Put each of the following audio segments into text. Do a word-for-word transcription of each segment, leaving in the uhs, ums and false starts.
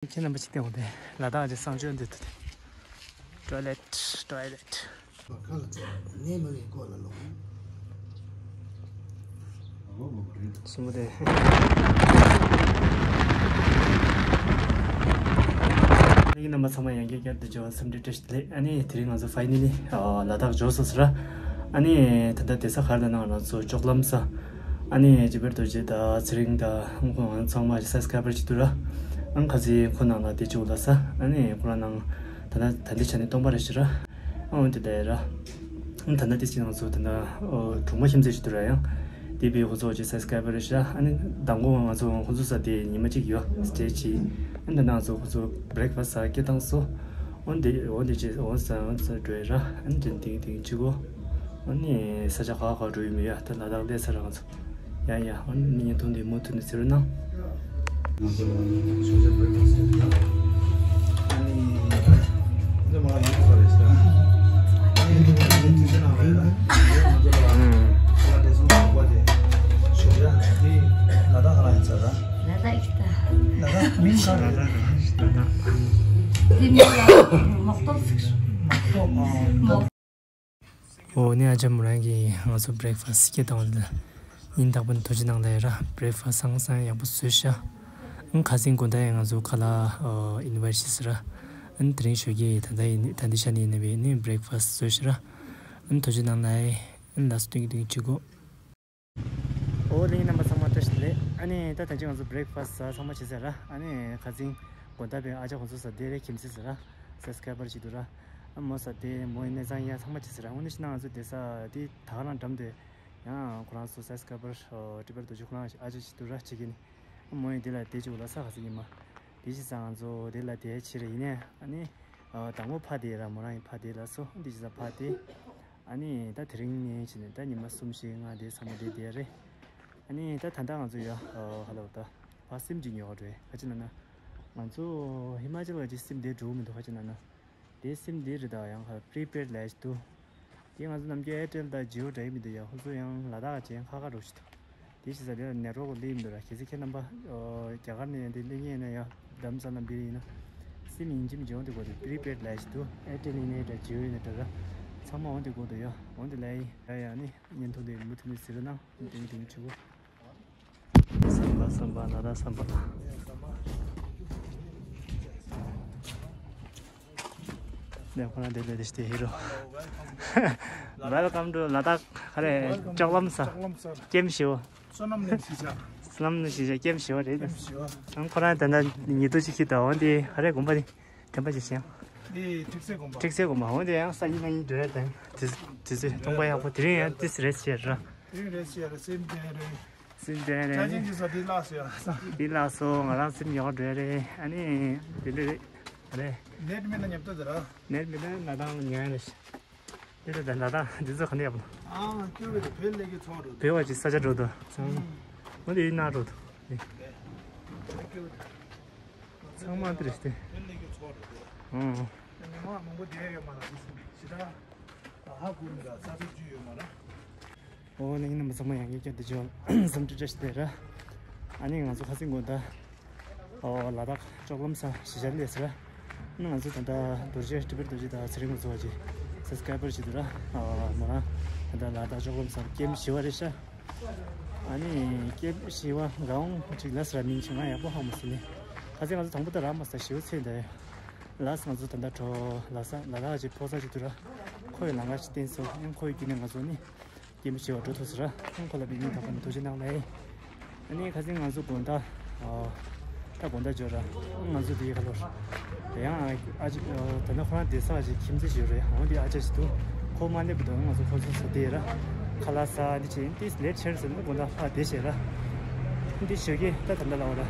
ཁྱེད་རྣམ་པ་ཅིག་བལྟས་འོང་དེ། ལ་དྭགས་ཀྱི་གསང་སྤྱོད་འདི་ཐུ་དེ། ཊོའི་ལེཊ། ཊོའི་ལེཊ། ཁ་ལ་ཚོ་ནས་མ་རེད་གོ་ལ་ལོ། སུ་མོ་དེ། ཡིན་ན་མ་ཚང་མ་ཡང་བསྐྱར་བསྐྱར་དུ་བྱ་བ་འཚམས་འདྲི་བཀྲ་ཤིས་བདེ་ལེགས། ཨ་ནི་དེ་རིང་ང་ཚོ་ཕའི་ནལ་ལི་ལ་དྭགས་འབྱོར་སོང་ཟེར་ར། ཨ་ནི་ད་ལྟ་བསྡད་ས་ག་རེ་ལ་ན་ང་ཚོ་ཅོག་ལམ་ས། ཨ་ནི་ཇི་བེར་རྡོ་རྗེ་དང་ཚེ་རིང་དང་ཁོང་ཚང་མ་ཞིག་སབ་སི་ཀ་རའེ་བར་བྱེད་འདུག་ར། ཨང་ཁ་སི་ཁོ་ནང་ལ་བསྡད་ཅིག་ལ་ས། ཨ་ནི་ཁོ་རང་ནང་ད་ལྟ་ད་ལྟའི་ཆ་ནས་སྟོང་པ་རེ་ཞིག་ར། ཨང་འོན་ཏེ་ད་ཡ་ར། ཨང་ད་ལྟ་དེ་ཅི་ནང་ཚོ་ད་ལྟ་གྲོང་པ་ཁྱིམ་མཚེས་ཞིག་འདུག་ར། ཡང་དེ་བས་ཁོ་ཚོ་ཅིག་སབ་སི་ཀ་རའེ་བར་རེ་ཞིག་ར། ཨ་ནི་མདང་དགོང་ང་ཚོ་ཁོ་ཚོ་ས་དེ་ཉི་མ་གཅིག་ཡོད་སྟེ་ཅི། ཨ་ནི་ད་ནང་ཚོ་ཁོ་ཚོ་བྷི་རེག་ཕ་སི་ས་སྐད་བཏང་སོ། འོན་ཏེ་འོན་ཏེ་ཅི་འོ་ས་འོ་ས་འགྲོ་ཡ་ར། ཨ་ནི་དེ་དེང་དེང་ཅི་གོ། ཨ་ནི་ས་ཆ་ག་ག་འགྲོ་ཡི་མི་ཡ་ད་ལ་དྭགས་ལས་ས་ར་ང་ཚོ། ཡ་ཡ། ཨ་ནི་མི་ཉན་ཐུང་དེ་མུ་མཐུད་ནས་ཟེར་ན། འོ་ནི་ཨ་ཅག་མོ་རང་གིས་ང་ཚོ་བྷི་རེག་ཕ་སི་སྐད་བཏང་བ་ལ། ཉིན་རྟག་པར་ཐུགས་རྗེ་གནང་ལ་ཡ་ར། བྷི་རེག་ཕ་སི་ཧང་སང་ཡག་པོ་བཟོས་ཤག་ཨང་ཁ་སང་དགོང་དག་ཡང་ང་ཚོ་ཁ་ལག་ཨ་ཨིན་ཝའི་ཊི་ཞུས་ཟེར་ར། ཨ་ནི་དེ་རིང་ཞོགས་ཀས་ད་ལྟ་ཡིན་ད་ལྟའི་ཆ་ནས་ཡིན་ན་བས་ནི་བྷི་རེག་ཕ་སི་བཟོས་ཤག་ར། ཨ་ནི་ཐུགས་རྗེ་གནང་ལ་ཡ། ཨ་ནི་ལགས་སོ་སྟོན་གྱི་སྟོན་གྱི་བྱེད་དགོས། ཨོ་གླིང་རྣམ་པ་ཚང་མ་བཀྲ་ཤིས་བདེ་ལེགས། ཨ་ནི་ད་ད་ཅི་ང་ཚོ་བྷི་རེག་ཕ་སི་ཟ་ཚང་མ་བྱས་ཚར་ར། ཨ་ནི་ཁ་སང་དགོང་དག་པའི་ཨ་ཅག་ཁོང་ཚོ་ས་དེ་རེད་ཁྱིམ་མཚེས་ཟེར་ར། སབ་སི་ཀ་རའེ་བར་བྱེད་འདུག་ར། ཨ་མོ་ས་དེ་མོ་ཡིན་ནས་ཚང་ཡ་ཚང་མ་བྱས་ཚར་ར། ཨོ་ནི་ཤི་ན་ང་ཚོ་བསྡད་ས་དེ་ད་ག་རང་འགྲམ་དེ། ཡང་ཁོ་རང་ཚོ་སབ་སི་ཀ་རའེ་བར་ཨོ་ཊི་བར་དུ་ཅུ་ཁོ་རང་ཨ་ཅག་བྱེད་འདུག་ར་བྱེད་ཀྱི་ནི། ཨ་མོ་ཡིན་དེ་ལ་བསྡད་ཅིག་ལ་ས་ཁ་སང་ཉི་མ། དེ་བྱས་ཙང་ང་ཚོ་དེ་ལ་བསྡད་ཕྱིར་ཡིན་ནས་ཨ་ནི། ཨ་དང་པོ་ཕ་དེ་ར་མོ་རང་ཡིན་ཕ་དེ་ལ་སོ་དེ་བྱས་ཙང་ཕ་དེ། ཨ་ནི་ད་དེ་རིང་ནས་བྱས་ནས་ད་ཉི་མ་གསུམ་བཞི་ལྔ་དེ་ཚང་མ་བསྡད་བསྡད་རེད། ཨ་ནི་ད་ད་ལྟ་ང་ཚོ་ཡ་ཧ་ལོ་ད་བ་སིམ་གྱི་ཉོ་བ་རེད། ཁ་ཅིག་ན་ན་ང་ཚོ་ཧི་མ་ཅལ་ག་ཅིག་སིམ་དེ་འགྲོ་མི་འདུག་ཁ་ཅིག་ན་ན་དེ་སིམ་དེ་རེད། ད་ཡང་ཁ་པི་རི་པེཌ་ལས་ཞིག་འདུག་དེ་ང་ཚོ་ནམ་རྒྱུན་ཨེར་ཊེལ་དང་ཇི་ཡོ་འདྲ་ཡི་མི་འདུག་ཡ། ཁོ་ཚོ་ཡང་ལ་དྭགས་ཅན་ཁ་ཁ་འགྲོ་ཞིག་འདུག་དེ་བྱས་ཙང་དེ་ལ་ནེཊ་ཝརཀ་སླེབས་མི་འདུག་ར། གལ་སྲིད་ཁྱེད་རྣམ་པ་ཨོ་རྒྱ་གར་ནས་ཡང་དེ་སླེབས་མཁན་ཡིན་ན་ཡང་རྡ་རམ་ས་ལ་འདི་ཡིན་ན་སིམ་ཡིན་གཅིག་མིན་གཅིག་འོང་དེ་དགོས་དེ་པི་རི་པེཌ་ལས་ཞིག་འདུག་ཨེར་ཊེལ་ཡིན་ནའི་འདྲ་ཇི་ཡོ་ཡིན་ནའི་འདྲ་ར། ཚང་མ་འོང་དེ་དགོས་འདུག་ཡ། འོང་དེ་ལས་ཡིན་ཡ་ཡ། ཨ་ནི་བརྙན་ཐུང་དེ་མུ་མཐུད་ནས་གཟིགས་རོགས་གནང་། དེ་རིང་དེ་རིང་བྱེད་དགོས། བསམ་པ་བསམ་པ་ལ་དྭགས་བསམ་པ། ནས་ཁོ་རང་དེ་ལས་དེ་ཞིག་དེ་ཧི་རོ། Welcome to ལ་དྭགས། ག་རེ། ཅོག་ལམ་ས། ཅོག་ལམ་ས། ཀེམ་ཞི་བ། བསོད་ནམས་གླིང་གཞིས་ཆགས། བསོད་ནམས་གླིང་གཞིས་ཆགས་ཀེམ་ཞི་བ་རེད། ཀེམ་ཞི་བ། ཨང་ཁོ་རང་ད་ལྟ་ཉེ་དུ་ཅིག་ཁྱེར་དང་འོང་དེ་ག་རེ་དགོན་པ་དེ། དྲན་པ་ཅིག་བྱས། འདི་ཁྲིག་སེ་དགོན་པ། ཁྲིག་སེ་དགོན་པ། འོང་དེ་ཡང་སང་ཉིན་གནངས་ཉིན་འགྲོ་ཡ་དང་དུས་དུས་ཚོད་སྟོང་པ་ཡག་པོ། དེ་རིང་ཡང་ཏིས་རེད་ཟེར་ར། དེ་རིང་རེད་ཟེར་ར། སེམས་ཅན་རེད། སེམས་ཅན་རེད། ཅ་ཅན་གྱི་ས་དེ་ལགས་སོ་ཡ། དེ་ལགས་སོ། ང་རང་སེམས་ཉོག་འགྲོ་ཡ་རེད། ཨ་ནི་དེ་འདྲ་རེད། རེད། ནེཊ་མེད་ན་ཉབ་ཏོ་ཟེར་ར། ནེཊ་མེད་ན་ང་རང་ཉོ་ཡ་རེད། དེ་ལ་ད་ད་ད་འདི་ཚོ་ག་འདྲ་ཡག་པོ། ཨང་སྐྱོ་བའི་བོད་ལས་ཀྱི་ཚོགས་འགྲོ་འདུག་བོད་བ་ཅིག་ས་ཆ་འགྲོ་འདུག་ཚང་མ། འོ་དེ་ཡིན་ན་འགྲོ་འདུག་ནི། ཚང་མ་འདི་རེད་དེ། བོད་ལས་ཀྱི་ཚོགས་འགྲོ་འདུག་ཨང་། ཉི་མ་མང་པོ་བསྡད་ཡོད་མ་རེད། ཞེ་དྲག་ཧ་གོ་མི་འདུག་ས་ཆ་བརྒྱུད་ཡོད་མ་རེད། འོ་ནི་ཡིན་ན་མ་ཚང་མ་ཡང་བསྐྱར་བསྐྱར་དུ་འཚམས་འདྲི་བཀྲ་ཤིས་བདེ་ལེགས། ཨ་ནི་ང་ཚོ་ཁ་སང་དགོང་དག་ཨོ་ལ་དྭགས་ཅོག་ལམ་ས་གཞིས་ཆགས་སླེབས་ཟེར། ང་ཚོ་ད་ལྟ་རྡོ་རྗེ་ཊི་བེཊ་རྡོ་རྗེ་དང་ཚེ་རིང་ལ་སོགས་པ་ཅིག་སབ་སི་ཀ་རའེ་བར་བྱེད་འདུག་ར། ཨ་མོ་རང་ད་ལྟ་ལ་དྭགས་ཅོག་ལམ་ས་ཀེམ་ཞི་བ་རེད་ཤག་ཨ་ནི་ཀེམ་ཞི་བ་གང་ཅིག་ལ་ཟེར་མིང་ཅིག་ང་ཡག་པོ་ཧ་མ་སོང་ནི། ཁ་སང་ང་ཚོ་དང་པོ་ད་ར་མ་ས་ཞི་བ་ཚེ་འདི་ལ་ང་ཚོ་ད་ལྟ་གྲོ་ལ་ས་ལ་དྭགས་ཅིག་ཕོ་ས་ཅིག་འདུག་ར། ཁོ་ཡི་ལམ་ཁ་ཅིག་བསྟན་སོང་། ཡང་ཁོ་ཡི་བརྒྱུད་ནས་ང་ཚོ་ནི། སྐྱེས་བུ་ཞེས་པ་འགྲོ་ཐུབ་ཟེར། ཁོང་ཁོ་ལ་བི་མིང་དང་ཁོང་ཐུགས་རྗེ་གནང་ལེ། ཨ་ནི་ཁ་སང་ང་ཚོ་དགོང་དག་ཨ་ད་དགོང་དག་འབྱོར་ར། ང་ཚོ་དེའི་ཁ་ལོར། དེ་ཡང་ཨ་ཅིག་ད་ནི་ཁོ་རང་བསྡད་ས་ཅིག་ཁྱིམ་མཚེས་ཞིག་རེད། འོ་དེ་ཨ་ཅག་ཞིག་འདུག་ཁོ་མ་སླེབས་པ་དང་ང་ཚོ་ཁོ་ཚོ་ས་དེ་ར། ཁ་ལག་ཟ་འདི་བྱས་ཏིས་ལེཊ་ཆེར་ཟེར་ན་དགོང་དག་ཕ་བསྡད་བྱས་ར། འདི་ཞོགས་ཀས་ད་ད་ལྟ་ལ་བ་ར།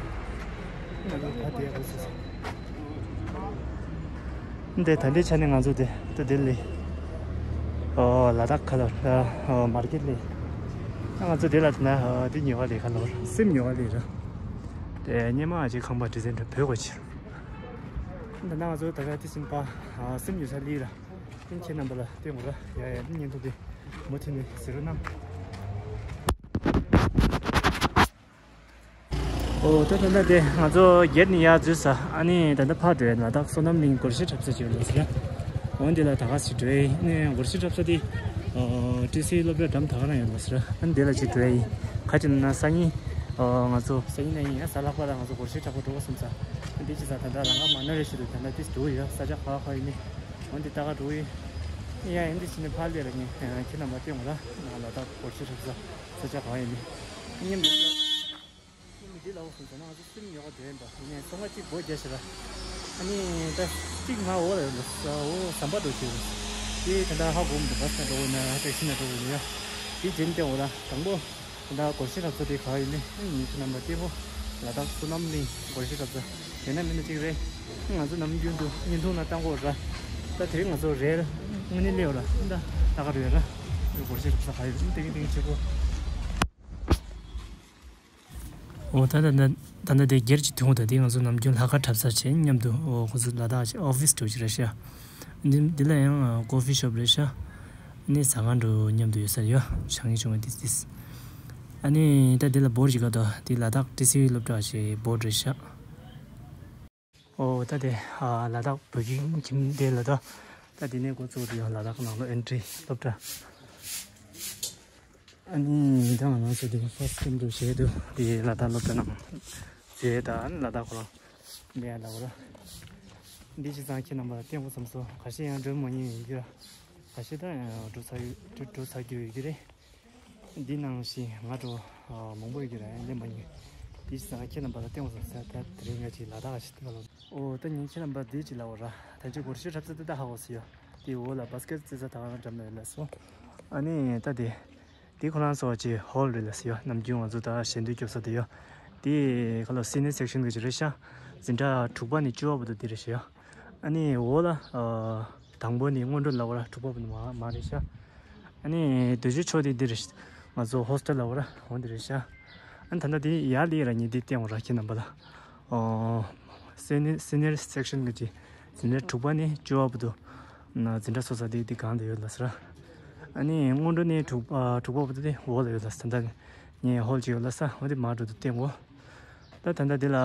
ང་ཚོ་ཕ་བསྡད་ར་ཟེར། འདི་ད་ལྟའི་ཆ་ནས་ང་ཚོ་དེ་ད་ལྡི་ལི། ཨོ་ལ་དྭགས་ཁ་ལོ་ཨོ་མར་ཀེཊ་ལི། ང་ཚོ་དེ་ལ་དེ་ན་ཨོ་དེ་ཉོ་བ་ལས་ཁ་ལོ་སིམ་ཉོ་བ་ལས་ར། དེ་སྙེ་མ་ཅིག་ཁང་པ་འདྲ་ཚན་འདྲ་བོད་གོ་ཕྱིར། འདི་ན་ང་ཚོ་ད་ག་དེ་སིམ་པ་ཨ་སིམ་ཉོ་ས་ལི་ར། ཁྱེད་རྣམ་པ་ལ་སྟོན་དགོས་ར། ཡ་ཡ་འདི་ཉིན་ཐོ་དེ་མུ་མཐུད་ནས་གཟིགས་རོགས་གནང་། ཨོ་ད་ད་ལྟ་དེ་ང་ཚོ་གེཊ་ནས་ཡར་འཛུལ་ས། ཨ་ནི་ད་ལྟ་ཕར་འགྲོ་ཡ། ལ་དྭགས་སོ་ནམ་གླིང་སྒོར་གཞས་འཁྲབ་ས་ཅིག་ཡོད་ལ་ཟེར། འོ་འདི་ལ་ད་ག་ཟེ་འགྲོ་ཡ་ཡིན། ཨ་ནི་སྒོར་གཞས་འཁྲབ་ས་དེ་ཨོ་ཊི་སི་སློབ་གྲྭ་འགྲམ་ད་ག་ན་ཡོད་ལ་ཟེར། ཨ་ནི་དེ་ལ་ཅིག་འགྲོ་ཡ་ཡིན། ག་ཅི་ན་ན་སང་ཉིན་ཨོ་ང་ཚོ་སང་ཉིན་ན་ཡིན་ཡ། གཟའ་ལྷག་པ་ལ་ང་ཚོ་སྒོར་གཞས་འཁྲབ་པ་འགྲོ་བསམ་ས། ཨ་འདི་ཅི་ས་ད་ལྟ་རང་ག་མ་ན་རེ་ཞིག་ཏུ་ད་ལྟ་ཏིས་འགྲོ་ཡོད། ས་ཆ་ག་ག་ཡིན་ནི། འོ་འདི་ད་ག་འགྲོ་ཡིན། ཡ་ཡིན་འདི་ཕྱི་ནས་ཕར་ལས་ལ་ངས་ཁྱེད་རྣམ་པ་སྟོན་འོང་ར། ང་ལ་དྭགས་སྒོར་གཞས་འཁྲབ་ས་ས་ཆ་ག་ཡིན་ནི། ཉིན་འདི་ལ་འོ་སོང་ཙང་ང་ཚོ་སེམས་ཉོ་ག་འདོད་ཡིན་པ། ཡིན་ནའི་སོང་ང་གཅིག་སྒོ་རྒྱག་ཤི་ར། ཨ་ནི་ད་གཅིག་ང་འོ་ལ་ཡོད་ལ་ས་འོ་ཟམ་པ་འགྲོ་ཤི་ར། དེ་ད་ལྟ་ཧ་གོ་མི་འདུག་བ། ས་འགྲོ་འོ་ན་ཊེག་སི་ན་འགྲོ་འོ་ན་ཡ། དེ་རྗེས་ནས་འོ་ར་དང་པོ། ད་ལྟ་སྒོར་གཞས་འཁྲབ་ས་དེ་ག་ཡིན་ནི། ཨ་ནི་ཁྱེད་རྣམ་པ་སྟེ་བོ་ལ་དྭགས་སོ་ནམ་གླིང་སྒོར་གཞས་འཁྲབ་ས་དེ་ན་མིན་ན་གཅིག་རེད། ང་ཚོ་ནམ་རྒྱུན་དུ་བརྙན་ཐུང་ན་བཏང་གོ་ར། ད་དེ་རིང་ང་ཚོ་རེད། དངོས་གནས་སླེབས་ར། ད་ད་ག་རེད་ར། སྒོར་གཞས་འཁྲབ་ས་ག་ཡོད་ཏིང་ཏིང་ཆེ་གོ། ཨོ་ད་ད་ད་ད་ད་དེ་སྒེར་གྱི་ཐུང་ད་དེ་ང་ཚོ་ནམ་རྒྱུན་ལྷག་དཀར་འཁྲབ་ས་བྱས་མཉམ་དུ། ཨོ་ཁོ་ཚོ་ལ་དྭགས་ཀྱི་ཨོ་ཕི་སི་འགྲོ་གི་རེད་ཤག་འདི་འདི་ལ་ཡང་ཀོ་ཕི་ཤོབ་རེད་ཤག་ཨ་ནི་ཟ་ཁང་འགྲོ་མཉམ་དུ་ཡོད་ས་ཡོད། བྱང་ཡིག་བྱུང་བ་ཏིས་ཏིས། ཨ་ནི་ད་འདི་ལ་བོར་ཞིག་ག་དོ་དེ་ལ་དྭགས་ཊི་སི་ཝི་སློབ་གྲྭ་ཞེས་བོར་རེད་ཤག་ཨོ་ད་དེ་ཨ་ལ་དྭགས་བོད་ཁྱིམ་ཁྱིམ་སྡེ་ལ་དྭགས། ད་དེ་ནས་འགོ་བཙུགས་དུས་ཡང་ལ་དྭགས་ནང་ལོ་ཨེན་ཊི་རི་སློབ་གྲྭ། ཨ་ནི་ད་ང་རང་ཚོ་དེ་ཧྥ་སི་ཊི་སེམ་དུ་བྱས་དུས་དེ་ལ་དྭགས་སློབ་གྲྭ་ནང་བྱས། ད་ཨ་ནི་ལ་དྭགས་ཁོ་རང་མེད་ལ་བ་ར། འདི་ཅི་ཙང་ཁྱེད་རྣམ་པ་ལ་སྟོན་དགོས་བསམ་སོང་། ཁ་ཤས་ཡང་འགྲོ་མ་མྱོང་ཡོད་ཀྱི་ར། ཁ་ཤས་ད་ཡང་འགྲོ་ཚར་ཡོད་འགྲོ་ཚར་རྒྱུ་ཡོད་ཀྱི་རེད། འདི་ནང་བཞིན་ང་འགྲོ་མང་པོ་ཡོད་ཀྱི་ར། ཡང་སླེབས་མ་མྱོང་། འདི་ཅི་ཙང་ཁྱེད་རྣམ་པ་ལ་སྟོན་དགོས་བསམ་སོང་། ད་དེ་རིང་ང་ཅིག་ལ་དྭགས་ཞིག་ལ། ཨོ་ད་ཉིན་ཁྱེད་རྣམ་པ་འདི་ཅི་ལ་བ་ར། ད་ཅི་སྒོར་གཞས་འཁྲབ་ས་དེ་ད་ཧ་གོ་སི་ཡོད། དེའི་འོག་ལ་བྷ་སི་ཀེཊ་རྩེ་ས་ད་ག་རང་འགྲམ་ན་ཡོད་ལ་སོ། ཨ་ནི་ད་དེ་དེ་ཁོ་རང་ཚོ་ཅི་ཧོལ་རེད་ལ་སི་ཡོད། ནམ་རྒྱུན་ང་ཚོ་ད་ཞལ་འདོན་རྒྱོབ་ས་དེ་ཡོད། དེ་ཁ་ལོ་སི་ནི་ཡར་སེག་ཤན་གི་ཅི་རེད་ཤག་འཛིན་གྲྭ་དྲུག་པ་ནས་བཅུ་པ་བར་དུ་དེ་རེད་ཤག་ཨ་ནི་འོག་ལ་ཨ་དང་པོ་ནས་སྔོན་འགྲོ་ལ་བ་ར། དྲུག་པ་བར་དུ་མ་མ་རེད་ཤག་ཨ་ནི་དུས་ཚོད་ཆོ་དེ་འདི་རེད། ང་ཚོ་ཧོ་སི་ཊེལ་ལ་བ་ར་འོང་འདི་རེད་ཤག་ཨ་ནི་ད་ལྟ་དེ་ཡར་ལི་ར་ཉིད་དེ་བསྟན་འོང་ར་ཁྱེད་རྣམ་པ་ལ། ཨོ་སི་ནི་སི་ནི་ཡར་སེག་ཤན་གི་ཅི་འཛིན་གྲྭ་དྲུག་པ་ནས་བཅུ་པ་བར་དུ་ན་འཛིན་གྲྭ་ཚོགས་ས་དེ་དེ་གང་དུ་ཡོད་ལ་ཟེར། ཨ་ནི་སྔོན་འགྲོ་ནས་དྲུག་ཨ་དྲུག་པ་བར་དུ་དེ་འོག་ལ་ཡོད་ལ་ཟེར། ད་ལྟ་ངས་ཧོལ་ཅིག་ཡོད་ལ་ས་འོ་དེ་མར་འགྲོ་དུ་བསྟན་འོ། ད་ད་ལྟ་དེ་ལ་ཨ་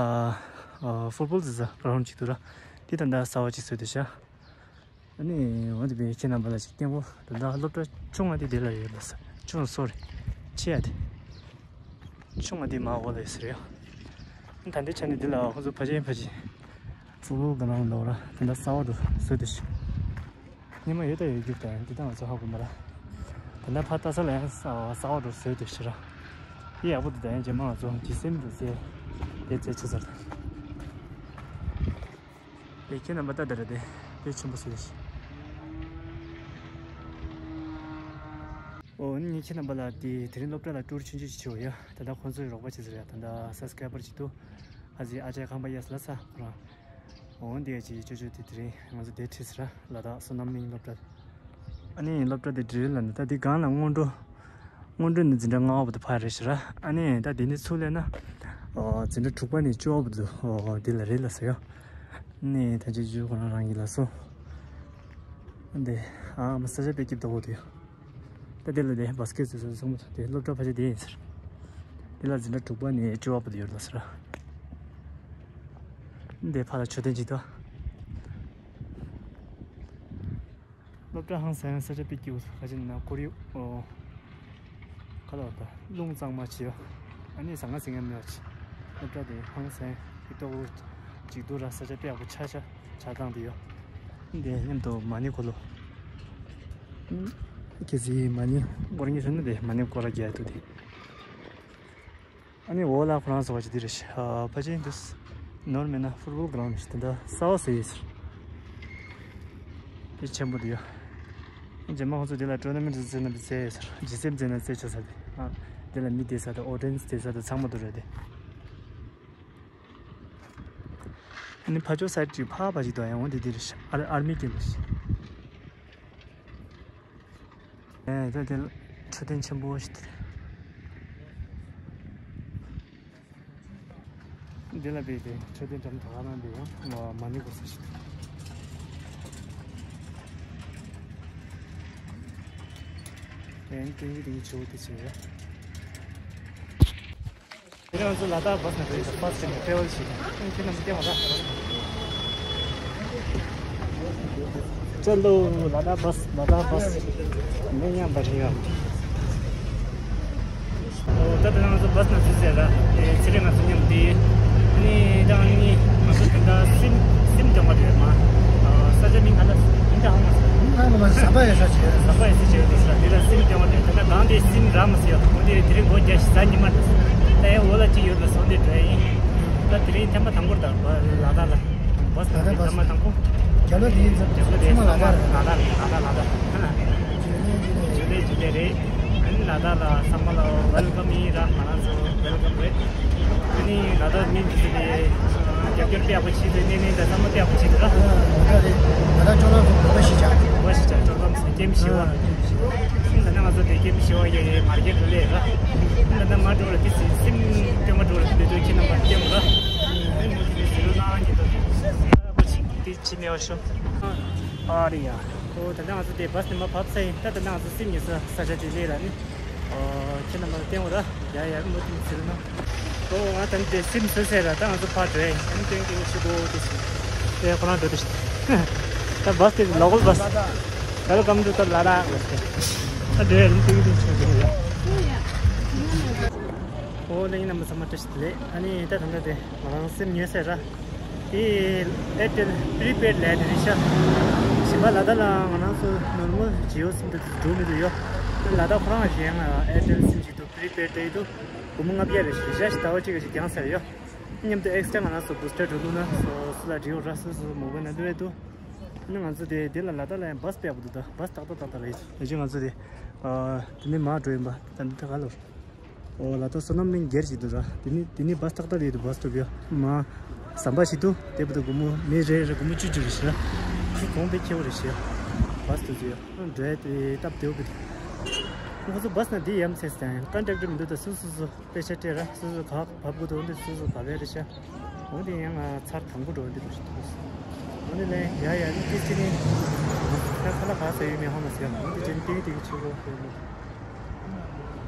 ཕུཊ་བོལ་ཟེར་ས་གྲོང་ཅིག་འདུག་ར། དེ་ད་ལྟ་གསར་པ་ཅིག་བཟོས་འདུག་ཤག་ཨ་ནི་འོ་དེ་བས་ཁྱེད་རྣམ་པ་ལ་ཅིག་བསྟན་གོ། ད་ལྟ་སློབ་གྲྭ་ཆུང་བ་དེ་དེ་ལ་ཡོད་ལ་ས། ཆུང་སོ་རེད། ཆེ་ཡ་དེ་ཆུང་བ་དེ་མ་འོ་ལ་ཡོད་ས་རེད་ཡ། ད་ལྟའི་ཆ་ནས་དེ་ལ་ཁོ་ཚོ་ཕ་ཆེན་ཕ་ཆེན་ཕུཊ་བོལ་གི་ནང་ལོག་ར། ད་ལྟ་གསར་པ་འདྲ་བཟོས་འདུག་ཤག་ཉི་མ་ཡོད་ད་ཡོད་རྒྱུ་ད་ཡང་འདི་ད་ང་ཚོ་ཧ་གོ་མ་ར། ད་ལྟ་ཕ་ལྟ་ས་ལ་ཡང་གསར་པ་འདྲ་བཟོས་འདུག་ཤག་ར། དེ་ཡག་པོ་འདུག་ད་ཡང་རྗེས་མ་ང་ཚོ་ཇི་སེམ་དུ་ཟེར་དེ་རྩེ་ཆེ་ས་རེད། ལས་ཁྱེད་རྣམ་པ་ལྟ་དེ་རེད་དེ། དཔེ་ཆེན་པོ་ཟེར་ཞིག་ཨོ་ནི་ཁྱེད་རྣམ་པ་ལ་དེ་དེ་རིང་སློབ་གྲྭ་ལ་ཊུར་ཆུང་ཆུང་ཞིག་བྱས་ཡོད། ད་ལྟ་ཁོང་ཚོའི་རོགས་པ་བྱེད་ཟེར་ཡ། ད་ལྟ་སབ་སི་ཀ་རའི་བར་ཅིག་འདུག་ཨ་ཙི་ཨ་ཅག་ཁང་པ་ཡ་ས་ལ་ས་ཁོ་རང་། ཨོ་འདི་ཡ་ཅིག་ཅོ་ཅོ་དེ་དེ་རིང་ང་ཚོ་དེ་ཁྲིད་ཟེར་ར། ལ་དྭགས་སོ་ནམ་གླིང་སློབ་གྲྭ། ཨ་ནི་སློབ་གྲྭ་དེ་འབྲི་ལ་ནི་ད་དེ་སྒང་ལ་སྔོན་འགྲོ། སྔོན་འགྲོ་ནི་འཛིན་གྲྭ་ལྔ་པ་བར་དུ་ཕར་རེད་ཤག་ར། ཨ་ནི་ད་དེ་ནི་ཚུར་སླེབས་ན་ཨོ་འཛིན་གྲྭ་དྲུག་པ་ནས་བཅུ་པ་བར་དུ་ཨོ་དེ་ལ་རེད་ལ་ཟེར་ཡ། ཨ་ནི་ད་ཅི་ཇུ་ཁོ་རང་རང་གི་ལ་སོ། འདི་ཨ་མ་ས་ཆ་དཔེ་སྐྱིད་པོ་འདུག་ཡ། ད་དེ་ལ་དེ་བྷ་སི་ཀེཊ་ཟེར་ས་སོང་མ་ཐུབ་དེ་སློབ་གྲྭ་ཕལ་ཆེར་དེ་ཡིན་ཟེར། དེ་ལ་འཛིན་གྲྭ་དྲུག་པ་ནས་བཅུ་པ་བར་དུ་ཡོད་ལ་ཟེར། འདི་ཕ་ལ་མཆོད་རྟེན་ཅིག་འདུག་སློབ་གྲྭ་ཧང་སང་ས་ཆ་དཔེ་སྐྱིད་པོ་འདུག་ཁ་ཅིག་ན་ཁོར་ཡུག་ཨོ། ཁ་ལོ་ད་རླུང་གཙང་མ་བྱེད་ཡོད། ཨ་ནི་ཟ་ང་ཟིང་ངམ་ཡོད་ཅིག་སློབ་གྲྭ་དེ་ཧང་སང་གི་ཏོག་ཅིག་འདུག་ར། ས་ཆ་དཔེ་ཡག་པོ་ཆགས་ཆགས་ཆགས་སྟངས་དེ་ཡོད། འདི་མཉམ་དུ་མ་ཎི་གོ་ལོ། ཁྱེད་ཚོས་མ་ཎི་སྐོར་ཉེ་ཤོས་ནི་དེ་མ་ཎི་སྐོར་ར་རྒྱག་ཏུ་དེ། ཨ་ནི་འོག་ལ་ཁོ་རང་ཚོ་བ་ཅི་དེ་རེད་ཤག་ཕ་ཆེན་དུ་ནོར་མེད་ན་ཕུཊ་བོལ་གི་རའུན་ཌི་ཞིག་དེ་འདྲ་གསར་པ་བཟོས་ཡོད་ཟེར། དེ་ཆེན་པོ་དེ་ཡོད། རྗེས་མ་ཁོ་ཚོ་དེ་ལ་ཊུར་ན་མེན་ཊི་རྩེ་ན་རྩེ་ཡོད་ཟེར། ཇི་སེམ་རྩེ་ན་རྩེ་ཆོག་ས་དེ། ཨ་དེ་ལ་མི་བསྡད་ས་དང་ཨོ་ཌི་ཡེན་སི་བསྡད་ས་དང་ཚང་མ་འདུག་རེད་དེ། ཨ་ནི་ཕར་ཕྱོགས་སའིཌ་ཅིག་ཕར་ཕར་ཅིག་འདུག་ཡང་འོང་དེ་དེ་རེད་ཤག་ཨར་ཨར་མི་ཀེམ་པ་ཞིག་ཨེ་ད་དེ་མཆོད་རྟེན་ཆེན་པོ་ཞིག་དེ་རེད། འདི་ལ་བལྟས་ཏེ་མཆོད་རྟེན་འགྲམ་དུ་ཁ་ནང་འདི་ཡང་མ་ཎི་སྐོར་ས་ཞིག་དེ་ཡང་ཏིང་གི་ཏིང་གི་ཆུ་བོ་དེ་ཆེ་རེད། ང་ཚོ་ལ་དྭགས་བྷ་སི་ནང་འགྲོ་ཡི་འདུག་བྷ་སི་སྟེ་ནས་ཊེ་ཝེལ་བྱེད་ཀྱི། ཁྱེད་རྣམས་བསྟན་པ་ར། ཅ་ལོ། ལ་དྭགས་བྷ་སི། ལ་དྭགས་བྷ་སི། མི་མཉམ་པ་རེད་ཡ། ད་ལྟ་ང་ཚོ་བྷ་སི་ནང་ཚུད་ཟེར་ར། ཚེ་རིང་ང་ཚོ་མཉམ་དེ། ནི་ད་ནི་ང་ཚོ་དེ་འདྲ་སིམ་སིམ་སྟོན་པ་རེད་མ། ས་ཆ་མིང་ག་ལ་མིང་ད་ཧ་མ་སོང་། ང་ལ་ཟམ་པ་ཡོད་ས་ཆེ། ཟམ་པ་ཡོད་ས་ཆེ་ཡོད་ས་དེ་ལ་སིམ་སྟོན་པ་རེད། ད་ལྟ་གང་དེ་སིམ་ར་མ་སི་ཡོད་ཁོང་དེ་དེ་རིང་སྒོ་རྒྱག་ཤི་ས་ཉི་མ་རེད། ད་ཡང་འོ་ལ་ཅི་ཡོད་ལ་སོང་དེ་འགྲོ་ཡིན། ད་དེ་རིང་ཐེངས་མ་དང་པོར་ད་ལ་དྭགས་ལ་བྷ་སི་ད་ལ་དྭགས་བྷ་སི་ཐེངས་མ་དང་པོ། རྒྱ་ལོ་དེ་ཡིན་ཙམ་རྒྱ་ལོ་དེ་ཚང་མ་ལ་དྭགས་རེད། ལ་དྭགས་ལ་དྭགས་ལ་དྭགས། ཇུ་ལེ་ཇུ་ལེ་རེད། ཨ་ནི་ལ་དྭགས་ལ་ཚང་མ་ལ་ཝེལ་ཀམ་ཡིན་ར། ང་རང་ཚོ་ཝེལ་ཀམ་རེད། ཨ་ནི་ལ་དྭགས་མི་འདི་ཚོ་ལ་རྒྱབ་སྐྱོར་དཔེ་ཡག་པོ་བྱེད་དུས་གནས་གནས་ད་ཚང་མ་དཔེ་ཡག་པོ་བྱེད་དུས་ར། ལ་དྭགས་རེད། ལ་དྭགས་ཅོ་ལག་ཚོ་བོད་པ་ཞིག་ཆགས། བོད་པ་ཞིག་ཆགས། ཅོ་ལག་ཚོ་ཀེམ་བཞི་བ། ད་ནང་ང་ཚོ་དེ་ཀེམ་བཞི་བ་ཡོད་རེད། མར་ཀེ་ཊི་ལ་ར། ད་ནང་མ་འགྲོ་ར་དེ་སིམ་སྟོན་མ་འགྲོ་ར་དེ་དུས་ཁྱེད་རྣམ་པ་ཀེམ་ར། ཨ་ནི་མོ་དེ་ཟེར་ལོ་ནང་གི་དོ་དེ་ཅི་ནས་བ་ཤོ། ཨ་རི་ཡ། ཨོ་ད་ནང་ང་ཚོ་དེ་བྷ་སི་ནས་མར་བབས་ཚར་ཡིན། ད་ད་ནང་ང་ཚོ་སིམ་ཉེ་ས་ས་ཆ་དེ་ལས་ར་ནི། ཨོ་ཁྱེད་རྣམ་པ་ལ་བསྟན་འོ་ར། ཡ་ཡ་མོ་དེ་ཟེར་ན། ཨོ་ང་ད་ནི་དེ་སིམ་བཟོས་ཚར་ར། ད་ང་ཚོ་ཕར་འགྲོ་ཡ་ཡིན། ཨ་ནི་སྟོན་གྱི་ཤི་གོ་དེ་ཟེར། དེ་ཁོ་རང་འགྲོ་དེ་ཤི། ད་བྷ་སི་དེ་ལོ་ཀལ་བྷ་སི། Welcome to the Ladakh. ད་འགྲོ་ཡ་ཡིན། སྟོན་གྱི་ཤི་གོ་ཡ། ཨོ་ལེ་ཡིན་རྣམ་པ་ཚང་མ་བཀྲ་ཤིས་བདེ་ལེགས། ཨ་ནི་ད་ད་ལྟ་དེ་ང་རང་སིམ་ཉོས་ཚར་ར། དེ་ཨེར་ཊེལ་པི་རི་པེཌ་ལབ་དེ་རེད་ཤག་གཞན་པ་ལ་དྭགས་ལ་ང་རང་ཚོ་ནོར་མལ་ཇི་ཡོ་སིམ་དེ་འགྲོ་མི་འདུག་ཡོ། ལ་དྭགས་ཁོ་རང་གཞན་ཨེར་ཊེལ་སིམ་ཞིག་འདུག་པི་རི་པེཌ་དེ་འདུག་སྒོར་མོ་ལྔ་བརྒྱ་རེ་ཞིག་རེད་ཤག་ཟླ་བ་གཅིག་ག་ཞིག་བརྒྱངས་ཚར་ཡོ། མཉམ་དུ་ཨེག་སི་ཊ་ར་ང་རང་ཚོ་བུ་སི་ཊར་འགྲོ་འདུག་ན་སོ་སོ་ལ་འབྲི་འོ་ར། སོ་སོ་མོ་བའི་ནང་བླུགས་རེད་འདུག་ཨ་ནི་ང་ཚོ་དེ་དེ་ལ་ལ་དྭགས་ལ་ཡང་བྷ་སི་དཔེ་ཡག་པོ་འདུག་ད་བྷ་སི་ཏག་ཏག་ཏག་ཏག་རེད། ད་ཅི་ང་ཚོ་དེ་དེ་ནས་མར་འགྲོ་ཡིན་པ། ད་འདི་ད་ག་ལ། ཨོ་ལ་དྭགས་སོ་ནམ་གླིང་སྒེར་ཞིག་འདུག་ར། དེ་ནི་དེ་ནི་བྷ་སི་ཏག་ཏག་རེད་འདུག་བྷ་སི་སྟོབ་ཡོད་མ། ཟམ་པ་ཞིག་འདུག་དེ་བར་དུ་སྒོར་མོ་མི་རེ་རེ་སྒོར་མོ་བཅུ་བཅུ་རེ་ཞིག་ར། ཁོ་གོང་དཔེ་ཁྱེའུ་རེ་ཞིག་བྷ་སི་སྟོབ་ཡོད། འགྲོ་ཡ་དེ་སྟབས་བདེ་བོ་གི་འདུག་ཁོ་ཚོ་བྷ་སི་ན་འདི་ཡམ་ཚེས་དང་ཀོན་ཊེག་ཊར་མི་འདུག་ད་སོ་སོ་སོ་དཔེ་ཆ་སྤྲད་ར། སོ་སོ་ག་བབ་དགོས་འདུག་འདི་སོ་སོ་བབ་ཡ་རེ་ཤག་འོ་འདི་ཡང་ང་ཚར་དང་པོ་འགྲོ་འདི་རུ་ཞིག་འདུག་འོ་འདི་ལས་ཡ་ཡ་ནི་ཏི་སི་ནི་ཁ་ཁ་ལ་ག་ས་ཡོད་མེད་ཧ་མ་ཟེར་ཡ་འོ་འདི་ཅན་ཏིག་ཏིག་ཆུ་གོ་ཧེ་མོ།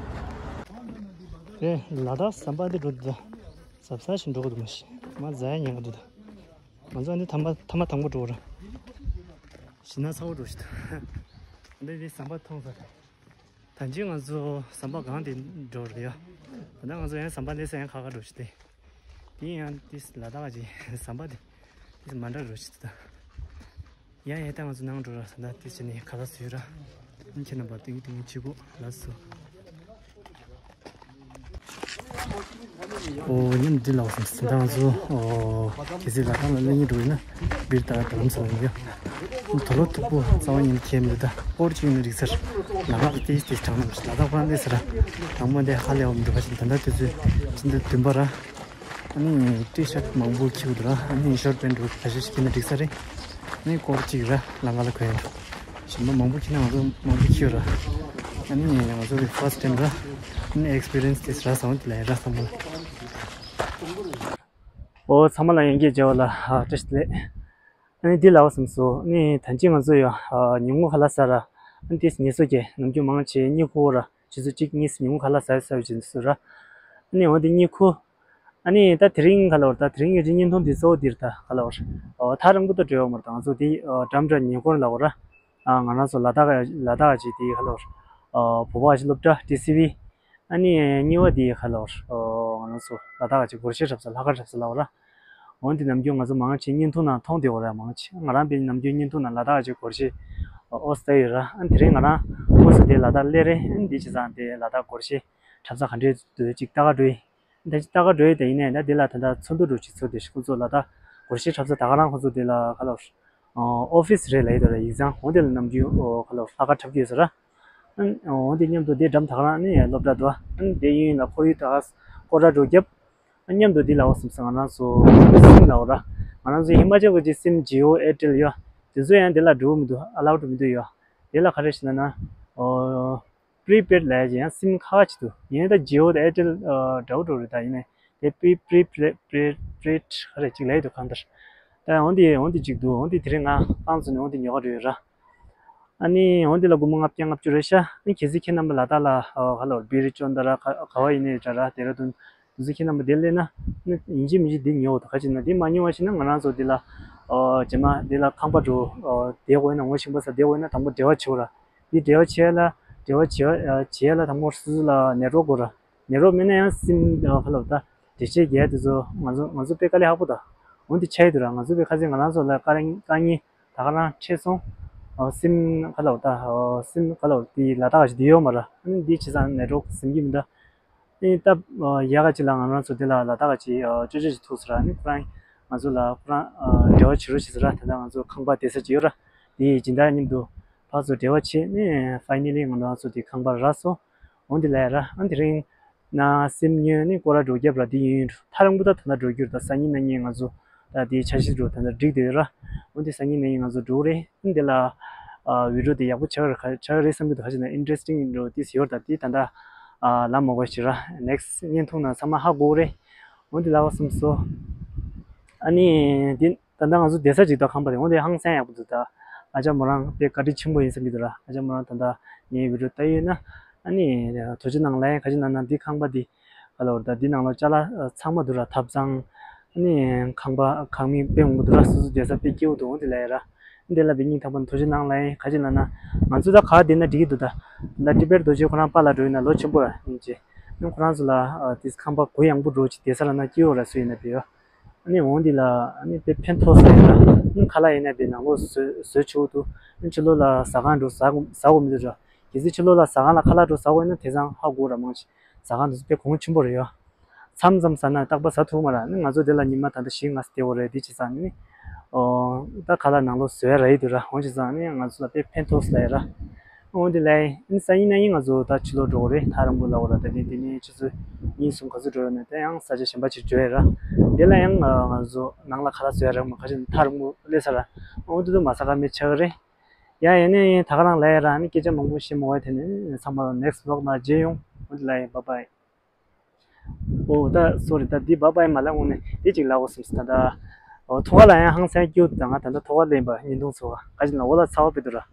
རེད། ལ་དྭགས་ཟམ་པ་འདི་འགྲོ་འདུག་ད། གཟབ་གཟབ་ཞིག་འགྲོ་དགོས་འདུག་མ་གཞི་མ་ཟ་ཡ་ཉེན་ཁ་འདུག་ད། ང་ཚོ་འདི་ཐ་མ་ཐ་མ་དང་པོ་འགྲོ་ར། ཞི་ན་ཚ་བོ་འགྲོ་ཞིག་འདུག་འདི་འདི་ཟམ་པ་མཐོང་ས་རེད། ད་ཅི་ང་ཚོ་ཟམ་པ་སྒང་དེ་འགྲོ་རེད་ཡ། ད་ལྟ་ང་ཚོ་ཡང་ཟམ་པ་སླེབས་ས་ཡང་ཁ་ཁ་འགྲོ་ཞིག་སྟེ། དེ་ཡང་དེ་ལ་དྭགས་ཀྱི་ཟམ་པ་དེ་དེ་མ་འདྲ་འགྲོ་ཞིག་འདུག་ད། ཡ་ཡ་ད་ང་ཚོ་ནང་འགྲོ་ར། ད་དེ་བྱས་ནས་ཁ་ལག་བཟོས་ར། ཁྱེད་རྣམ་པ་ཏིང་ཏིང་བྱེད་དགོས་ལགས་སོ། ཨོ་ཉིན་འདི་ལ་སོང་ཟིན་ད་ང་ཚོ་ཨོ་གལ་སྲིད་ལ་དྭགས་ལ་སླེབས་ཉེ་འགྲོ་ཡིན་ན་བིར་ད་རྡ་རམ་ས་ལ་ཡིན་ཡ། དོ་ལོ་ཐུག་པོ་རྩ་བ་ཉིད་ཁྱེད་མི་ད་སྐོར་གཅིག་ནི་རིག་ཚར། ལ་དྭགས་ཏེས་ཏེས་དྲང་ནམ་ལ་དྭགས་ཁོ་རང་ཏེས་ར། དང་པོ་འདི་ཧ་ལས་འོ་མི་འདུག་ག་ཞིག་ད་ལྟ་དུས་ཚོད་ཕྱི་ཟླ་བདུན་པ་ར། ཨ་ནི་ཊི་ཤར་ཊི་མང་པོ་འཁྱེར་འདུག་ར། ཨ་ནི་ཤོར་ཊི་པེན་ཊི་འདྲ་བོ་ཁ་ཤས་ཤིག་འཁྱེར་ན་འགྲིག་ས་རེད། ཨ་ནི་སྐོར་གཅིག་ར་ལམ་ཁ་ལ་གོན་འགྲོ། གཞན་པ་མང་པོ་འཁྱེར་ན་ང་ཚོ་མང་པོ་འཁྱེར་ར། ཨ་ནི་ང་ཚོ་གི་ཕར་སི་ཊི་ཊེམ་ར། ཨ་ནི་ཨེག་སི་པི་རི་ཡན་སི་དེ་ར་བཟང་པོ་དེ་ལ་ཡིན་ར་བསམ་པ། ཨོ་ཚང་མ་ལ་ཡང་བསྐྱར་མཇལ་བ་ལ་ཨ་བཀྲ་ཤིས་བདེ་ལེགས། ཨ་ནི་འདི་ལ་བ་བསམ་སོང་། ཨ་ནི་ད་ཅི་ང་ཚོ་ཡང་ཨ་ཉིན་གུང་ཁ་ལག་ཟ་ར། ཨ་ནི་དེ་ངལ་གསོ་རྒྱག་ནམ་རྒྱུན་མང་ཆེ་གཉིད་ཁུག་ར། ཆུ་ཚོད་གཅིག་གཉིས་ཉིན་གུང་ཁ་ལག་ཟ་ཟ་བའི་རྗེས་སུ་ར། ཨ་ནི་འོ་དེ་གཉིད་ཁུག་ཨ་ནི་ད་དེ་རིང་ག་ལ་བར་ད་དེ་རིང་གི་བརྙན་ཐུང་འདི་གཙོ་བོ་འདིར་ད་ག་ལ་བར། ཨོ་ཐག་རིང་པོ་ད་འགྲོ་ཡོད་མ་རེད། ད་ང་ཚོ་དེ་འགྲམ་འདྲ་ཉེ་འཁོར་ལ་བར། ང་རང་ཚོ་ལ་དྭགས་ལ་དྭགས་ཀྱི་དེ་ག་ལ་བར། བོད་པ་ཞིག་སློབ་གྲྭ་ཊི་སི་ཝི། ཨ་ནི་གཉིས་པ་དེ་ག་ལ་བར། ང་རང་ཚོ་ལ་དྭགས་ཀྱི་སྒོར་གཞས་འཁྲབ་ས་ལྷག་དཀར་འཁྲབ་ས་ལ་བར། འོན་ཏེ་ནམ་རྒྱུན་ང་ཚོ་མང་ཆེ་བརྙན་ཐུང་ནང་མཐོང་བསྡད་ཡོད་རེད། མང་ཆེ་ང་རང་དཔེ་ནམ་རྒྱུན་བརྙན་ཐུང་ནང་ལ་དྭགས་ཀྱི་སྒོར་གཞས་ཨོ་སྟེ་ཡོད་ར། ཨ་ནི་དེ་རིང་ང་རང་དངོས་སུ་དེ་ལ་དྭགས་སླེབས་རེད། ཨ་ནི་དེ་བྱས་ཙང་དེ་ལ་དྭགས་སྒོར་གཞས་འཁྲབ་ས་ག་འདྲས་འདུག་ཅིག་ལྟ་ག་འགྲོ་ཡིན། ད་ཅི་ལྟ་ག་འགྲོ་ཡི་དེ་ཡིན་ནའི་ད་འདི་ལ་ད་ལྟ་ཚོགས་འདུ་འགྲོ་ཅིག་ཚོགས་ཏེ་ཁོ་ཚོ་ལ་ད་སྒོར་གཞས་འཁྲབ་ས་ད་ག་རང་ཁོ་ཚོ་འདི་ལ་ག་ལ་ཨོ་ཕིས་རེད་ལ་ཡི་ད་ར་ཡིག་ཚང་འོ་དེ་ལ་ནམ་རྒྱུན་ཨོ་ག་ལ་ལྷག་དཀར་འཁྲབ་ཀྱི་ཡོད་ས་ར། འོ་དེ་མཉམ་དུ་དེ་འགྲམ་ད་ག་རང་ནི་སློབ་གྲྭ་འདུག་ཨ་ནི་དེ་ཡིན་ལ་ཁོར་ཡུག་ད་ག་སྐོར་ར་འགྲོ་རྒྱབ། ཨ་མཉམ་དུ་འདི་ལ་འོ་སིམ་ས་ང་རང་ཚོ་སིམ་ལ་འོ་ར། ང་རང་ཚོ་ཧི་མ་ཅལ་གི་ཅི་སིམ་ཇི་ཡོ་ཨེར་ཊེལ་ཡོ། དེ་ཚོ་ཡང་དེ་ལ་འགྲོ་མི་འདུག་ཨ་ལའུ་ཌི་མི་འདུག་ཡོ། དེ་ལ་ག་རེ་ཞིག་ན་ན་ཨོ། པི་རི་པེཌ་ལབ་ཡ་ཅིག་ཡང་སིམ་ཁག་ཁག་ཅིག་འདུག་ཡིན་ད་ཇི་ཡོ་དང་ཨེར་ཊེལ་འདྲ་བོ་འདྲ་བོ་རེད། ད་ཡིན་ནའི་དེ་པི་པི་རི་པེཌ་པི་རི་པེཌ་ག་རེ་ཅིག་ལབ་ཡ་འདུག་གང་ལྟར། ད་འོན་ཏེ་འོན་ཏེ་ཅིག་འདུག་འོན་ཏེ་དེ་རིང་ང་རྐང་བཙུགས་ནས་འོན་ཏེ་ཉོ་ག་འགྲོ་ཡོད་ར། ཨ་ནི་འོན་ཏེ་ལ་སྒོར་མོ་ལྔ་བརྒྱ་ལྔ་བཅུ་རེད་ཤག་ཨ་ནི་གལ་སྲིད་ཁྱེད་རྣམ་པ་ལ་དྭགས་ལ་ག་ལ་བར་བིར་ཅོན་ད་ར་ག་བ་ཡིན་ནའི་འདྲ་ར་དེ་ར་དུན། དུས་ཚོད་ཁྱེད་རྣམ་པ་འདིར་སླེབས་ན་ནི་ཡིན་གཅིག་མིན་གཅིག་འདི་ཉོ་འོ་ད། ག་ཅིག་ན་འདི་མ་ཉོ་བ་ཞིག་ན་ང་རང་ཚོ་འདི་ལ་ཨོ་རྗེས་མ་འདི་ལ་ཁང་པ་འགྲོ་ཨོ་བསྡད་དགོས་ན་ངོ་ཤེས་པ་ས་བསྡད་དགོས་ན་དང་པོ་འབྲེལ་བ་བྱེད་དགོས་ར། འདི་འབྲེལ་བ་བྱེད་ཡ་ལ་འབྲེལ་བ་བྱེད་ཡ་བྱེད་ཡ་ལ་དང་པོ་སོ་སོ་ལ་ནེཊ་ཝརཀ་དགོས་ར། ནེཊ་ཝརཀ་མེད་ན་ཡང་སིམ་ཨོ་ག་ལབ་ད་འབྲེལ་བྱེད་རྒྱག་དེ་ཚོ་ང་ཚོ་ང་ཚོ་དཔེ་དཀའ་ལས་ཁག་པོ་ད། འོ་འདི་ཆགས་ཡོད་དུས་ར། ང་ཚོ་དཔེ་ཁ་སང་ང་རང་ཚོ་ལ་དཀའ་ལས་དཀའ་ངལ་ད་ག་རང་འཕྲད་སོང་། ཨོ་སིམ་ག་ལབ་ད་ཨོ་སིམ་ག་ལབ་དེ་ལ་དྭགས་ཀྱི་འདི་ཡོད་མ་ར། ཨ་ནི་འདི་བྱས་ཙང་ནེཊ་ཝརཀ་ཟིན་གྱི་མི་འདུག་ཨ་ནི་ད་ཡག་ག་ཅིག་ལ་ང་རང་ཚོ་འདི་ལ་ལ་དྭགས་ཀྱི་ཅོ་ཅོ་ཅིག་ཐུག་ཟེར་ར། ཨ་ནི་ཁོ་རང་ང་ཚོ་ལ་ཁོ་རང་འབྲེལ་བ་བྱེད་རོགས་བྱེད་ཟེར་ར། ད་ལྟ་ང་ཚོ་ཁང་པ་བསྡད་ས་ཅིག་ཡོད་ར། དེ་ཡི་སྦྱིན་བདག་མཉམ་དུ་ཕར་ཚུར་འབྲེལ་བ་བྱས་ནས་ཕའི་ནལ་ལི་ང་རང་ཚོ་དེ་ཁང་པ་རག་སོང་། འོ་འདི་ལ་ཡ་ར། ཨ་ནི་དེ་རིང་ན་སེམས་ཉོན་ནི་སྐོར་ར་འགྲོ་རྒྱབ་ར་དེ་ཡིན་ཡིན་འགྲོ། ཐག་རིང་པོ་ད་ད་ལྟ་འགྲོ་རྒྱུར་ད་སང་ཉིན་གནངས་ཉིན་ང་ཚོ་ད་དེའི་འཆར་གཞི་འགྲོ་ད་ལྟ་འགྲིག་དེ་ར། འོ་དེ་སང་ཉིན་གནངས་ཉིན་ང་ཚོ་འགྲོ་གི་རེད། འདི་ལ་ཨ་བི་ཌི་ཡོ་དེ་ཡག་པོ་ཆགས་ར་ཆགས་རེད་བསམ་གྱི་འདུག་ཧ་ཅང་ཨིན་ཊི་རེ་སི་ཊིང་ཡིན་འགྲོ་དེ་ཟེར་ཡོད་ད། དེ་ད་ལྟ་ཨ་ལབ་མ་དགོས་ཤིག་ར། ནེག་སི་ཊི་བརྙན་ཐུང་ནང་ཚང་མ་ཧ་གོ་གི་རེད། འོ་དེ་ལབ་བསམ་སོང་། ཨ་ནི་དེ། ད་ལྟ་ང་ཚོ་བསྡད་ས་ཅིག་དང་ཁང་པ་དེ་འོ་དེ་ཧང་སང་ཡག་པོ་འདུག་ད་ཨ་ཅག་མོ་རང་དཔེ་བཀའ་དྲིན་ཆེན་པོ་ཡིན་བསམ་གྱི་འདུག་ར། ཨ་ཅག་མོ་རང་ད་ལྟ་ངའི་བི་ཌི་ཡོ་ལྟ་ཡོད་ན་ཨ་ནི་ཐུགས་རྗེ་གནང་ལབ་ཡིན། ག་ཅི་ན་ན་འདི་ཁང་པ་འདི་ག་ལབ་ར། ད་འདི་ནང་ལ་ཅ་ལག་ཚང་མ་འདུག་ར། ཐབ་ཚང་ཨ་ནི་ཁང་པ་ཁང་མིག་དཔེ་མང་པོ་འདུག་ར། སོ་སོ་བསྡད་ས་དཔེ་སྐྱིད་པོ་འདུག་འོ་དེ་ལབ་ཡིན་ར། འདི་ལ་དཔེ་སྙིང་ཐག་པ་ནས་ཐུགས་རྗེ་གནང་ལབ་ཡིན། ག་ཅི་ན་ན་ང་ཚོ་ད་ག་བསྡད་ན་འགྲིག་གི་འདུག་ད་ད་ཊི་བེཊ་རྡོ་རྗེ་ཁོ་རང་པཱ་ལགས་འགྲོ་ཡིན་ན་ལོ་ཆེན་པོ་ར་ཡིན་ཅེ། ཨ་ནི་ཁོ་རང་ཚོ་ལ་ཨ་དེ་ཁང་པ་གུ་ཡངས་པོ་འགྲོ་ཅིག་བསྡད་ས་ལ་ན་སྐྱིད་པོ་ར་སུ་ཡིན་ན་བེ་ཡོ། ཨ་ནི་འོང་འདི་ལ་ཨ་ནི་དཔེ་ཕན་ཐོགས་ས་ཡིན་ལ། ཨ་ནི་ཁ་ལག་ཡིན་ན་དཔེ་ནང་ལོགས་སུ་བཟོས་བཟོས་ཆོག་འདུག་ཨ་ནི་ཕྱི་ལོགས་ལ་ཟ་ཁང་འགྲོ་ཟ་དགོས་ཟ་དགོས་མི་འདུག་ར། གལ་སྲིད་ཕྱི་ལོགས་ལ་ཟ་ཁང་ལ་ཁ་ལག་འགྲོ་ཟ་དགོས་ཡིན་ན་དེང་སང་ཧ་གོ་ར། མང་ཆེ་ཟ་ཁང་འདི་ཚོ་དཔེ་གོང་ཆེན་པོ་རེད་ཡ། མཚམས་མཚམས་ཟ་ན་རྟག་པར་ཟ་ཐུབ་མ་ར། ཨ་ནི་ང་ཚོ་འདི་ལ་ཉི་མ་ད་ལྟ་བཞི་ལྔ་ཙམ་བསྡད་ཡོད་རེད། འདི་བྱས་ཙང་ནི་ཨོ་ད་ཁ་ལག་ནང་ལོགས་བཟོས་ར་ཡི་འདུག་ར། འོང་བྱས་ཙང་ནི་ང་ཚོ་ལ་དཔེ་ཕན་ཐོགས་ས་ལ་ཡ་ར། འོ་འདི་ལ་ཡིན་ས་ཡིན་ན་ཡིན། ང་ཚོ་ད་ཕྱི་ལོགས་འགྲོ་གི་རེད། ཐག་རིང་པོ་ལ་འོ་ར། ད་དེ་དེ་ནས་ཆུ་ཚོད་གཉིས་གསུམ་ག་ཚོད་འགྲོ་ཡོད་ན་ད་ཡང་ས་ཆ་གཞན་པ་ཅིག་འགྲོ་ཡ་ར། དེ་ལ་ཡང་ང་ཚོ་ནང་ལ་ཁ་ལག་བཟོ་ཡ་རག་མ་ག་ཅིག་ཐག་རིང་པོ་སླེབས་ས་ར། འོ་དེ་ཚོ་མ་ཟ་ཁ་མེད་ཆགས་ཀྱི་རེད། ཡ་ཡིན་ན་ཡིན། ད་ག་རང་ལ་ཡ་ར། ཨ་ནི་སྐད་ཆ་མང་པོ་བཤད་མ་དགོས། དེ་ནས་ཚང་མ་ནེག་སི་ཊི་བི་ལོག་ནང་མཇལ་ཡོང་། འོ་འདི་ལ་ཡིན། བྷའི་བྷའི། ཨོ་ད་སོ་རི། ད་འདི་བྷའི་བྷའི་མ་ལབ་འོང་ནས་འདི་ཅིག་ལབ་དགོས་བསམ་སོང་། ད་ད་ཨོ་ཐོག་ཁ་ལ་ཡང་ཧང་སང་སྐྱིད་པོ་འདུག་ད་ང་ད་ལྟ་ཐོག་ཁ་སླེབས་པ་ཉིན་ཐུང་ཚོ་ག་ཅིག་ན་འོ་ལ་ཚ་བ་དཔེ་འདུག་ར།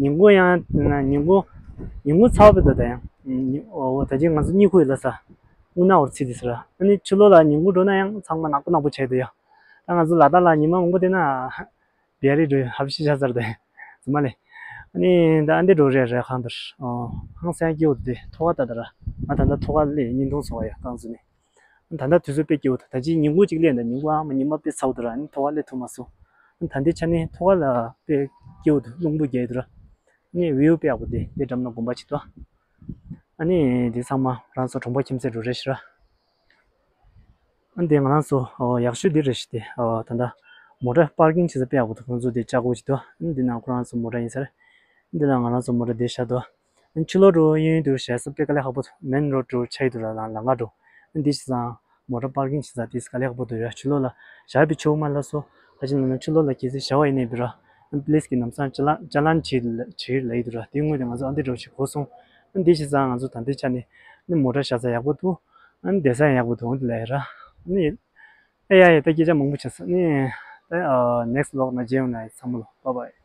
ཉིན་གུང་ཡང་ཉིན་གུང་ཉིན་གུང་ཚ་བ་དཔེ་འདུག་ད་ཡང་ཨོ་ད་ཅིག་ང་ཚོ་གཉིད་ཁུག་ཡོད་ལ་ས་དངུལ་ནག་བར་ཚིག་འདི་ཟེར་ར། ཨ་ནི་ཕྱི་ལོགས་ལ་ཉིན་གུང་འགྲོ་ན་ཡང་ཚང་མ་ནག་པོ་ནག་པོ་བྱས་འདུག་ཡ། ད་ང་ཚོ་ལ་དྭགས་ལ་ཉི་མ་མང་པོ་བསྡད་ན། བེ་རི་འགྲོ་ཧབ་ཤི་ཤ་ཚར་དེ། ཙི་མ་ལེ། ཨ་ནི་ད་ཨ་འདི་འགྲོ་རེད་རེད་ཁང་དུ། ཨོ། ཧང་སང་སྐྱིད་པོ་དེ་ཐོག་ཁ་ལྟ་ད་ར། ང་ད་ལྟ་ཐོག་ཁ་སླེབས་ཉིན་ཐུང་སོང་བ་ཡ་རྐང་བཙུགས་ནས། ད་ལྟ་དུས་ཚོད་དཔེ་སྐྱིད་པོ་ད་ད་ཅི་ཉིན་གུང་གཅིག་སླེབས་ད་ཉིན་གུང་ཨ་མ་ཉི་མ་དཔེ་ཚ་བོ་དེ་ར། ཨ་ནི་ཐོག་ཁ་སླེབས་ཐུབ་མ་སོང་། ཨ་ད་ལྟའི་ཆ་ནས་ཐོག་ཁ་ལ་དཔེ་སྐྱིད་པོ་དེ་རླུང་བུ་རྒྱག་དེ་ར། ཨ་ནི་བིའུ་དཔེ་ཡག་པོ་དེ་དེ་འགྲམ་ན་དགོན་པ་ཅིག་འདུག་ཨ་ནི་དེ་ཚང་མ་རང་ཚོ་གྲོང་པ་ཁྱིམ་མཚེས་འགྲོ་རེད་ཤི་ར། ཨ་འདི་ང་རང་ཚོ་ཨོ་ཡག་ཤོས་འདི་རེད་ཤི་སྟེ། ཨོ་ད་ལྟ་མོ་ཊ་པར་ཀིང་བྱེད་ས་དཔེ་ཡག་པོ་འདུག་ཁོང་ཚོ་འདི་ལྕགས་སྒོ་ཅིག་འདུག་ཨ་འདི་ནང་ཁོ་རང་ཚོ་མོ་ཊ་ཡིན་ས་རེད། འདི་ལ་ང་རང་ཚོ་མོ་ཊ་འདི་བཞག་འདུག་ཨ་ཕྱི་ལོགས་འགྲོ་ཡོང་དུས་བཞག་ས་དཔེ་དཀའ་ལས་ཁག་པོ་འདུག་མེན་རོ་ཌི་འགྲོ་ཆ་ཡི་འདུག་ལ་ལ་ལ་ང་འགྲོ། ཨ་འདི་བྱས་ཙང་མོ་ཊ་པར་ཀིང་བྱེད་ས་འདི་དཀའ་ལས་ཁག་པོ་འདུག་ཡ། ཕྱི་ལོགས་ལ་བཞག་པའི་ཆུ་མ་ལ་སོ་ད་ཅི་ན་ན་ཕྱི་ལོགས་ལ་གལ་སྲིད་བཞག་པ་ཡིན་ནའི་འབུ་ར། ཨ་པུ་ལིས་ཀྱི་ལམ་སང་ཅ་ལན་ཅ་ལན་བྱེད་བྱེད་ལ་ཡི་འདུག་ར། དེའི་སྔོན་དུ་ང་ཚོ་ཨ་འདི་འགྲོ་ཞིག་གོ་སོང་། ཨ་འདི་བྱས་ཙང་ང་ཚོ་ད་ལྟའི་ཆ་ནས་ནི་མོ་ཊ་བཞག་ས་ཡག་པོ་འདུག་ཨ་ནི་བསྡད་ས་ཡང་ཡག་པོ་འདུག་འོ་འདི་ལ་ཡ་ར། ཨ་ནི་ཨེ་ཡ་ཡ་ད་སྐད་ཆ་མང་པོ་བྱས་སོང་། ཨ་ནི་ད་ཨ་ནེག་སི་ཊི་བི་ལོག་ནང་མཇལ་ཡོང་ན་ཡ། ཚང་མ་ལ་བྷའི་བྷའི།